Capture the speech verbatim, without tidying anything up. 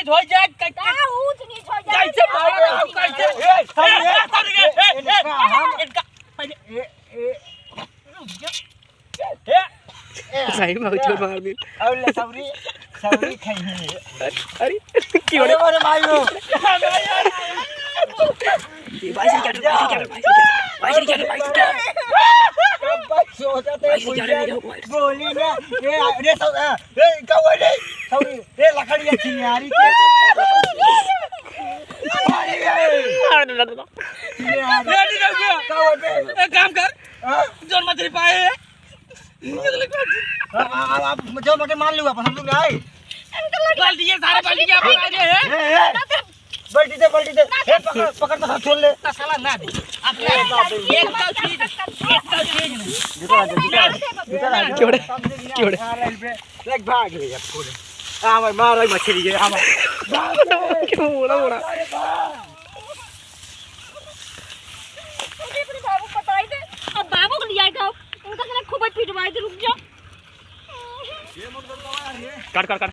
हो जाए, कै-, का ऊंच नीच हो जाए? कैसे मारा था, कैसे? ए, ए, ए, ए, ए, इनका हम इनका पहले ए, ए, रुक जा। ए, सही में उछल मार दी। और ले सौरी, सौरी खाई है। अरे, क्यों रे? अरे, अरे, भाई हो। ये भाई से क्या, भाई से क्या, भाई से क्या, भाई से क्या, भाई से क्या? अब बस सोचा थे, भाई से क्या, बोलिए, ले जाओ, भाई से। बोली ना। ए, अरे, सौ-, ए, ए, का हुआ रे? सौरी, ए, लकड़िया छिनियारी के। अरे, अरे। ये, अरे, ये नहीं कर गया। का हुआ बे? एक काम कर। हाँ? जोन मछली पाए है। ये तो लग रहा है। आ, आ, आ, आप जो बटे मान लो, अपन हम लोग आए। बाल्टी ये सारे बाल्टी क्या बना रहे हैं? ए, ए, बाल्टी दे, बाल्टी दे। ए, पकड़, पकड़ तो हाथ छोड़ ले। तो साला ना दे। अपना ए, बाप रे। एक तो चीज, एक तो चीज नहीं। भीतर आ जा, भीतर आ जा, भीतर आ जा। क्यों रे? क्यों रे? आ, रेल पे। देख, भाग ले अब पूरे। आ, भाई, मार भाई मछली ये, आ, भाई। क्यों बोला, बोला? अरे, बाप। अरे, अपने बाबू को बताई दे। अब बाबू को लिया जाओ। उनका साला खूब पिटवाई दे, रुक जाओ। काट, काट, काट।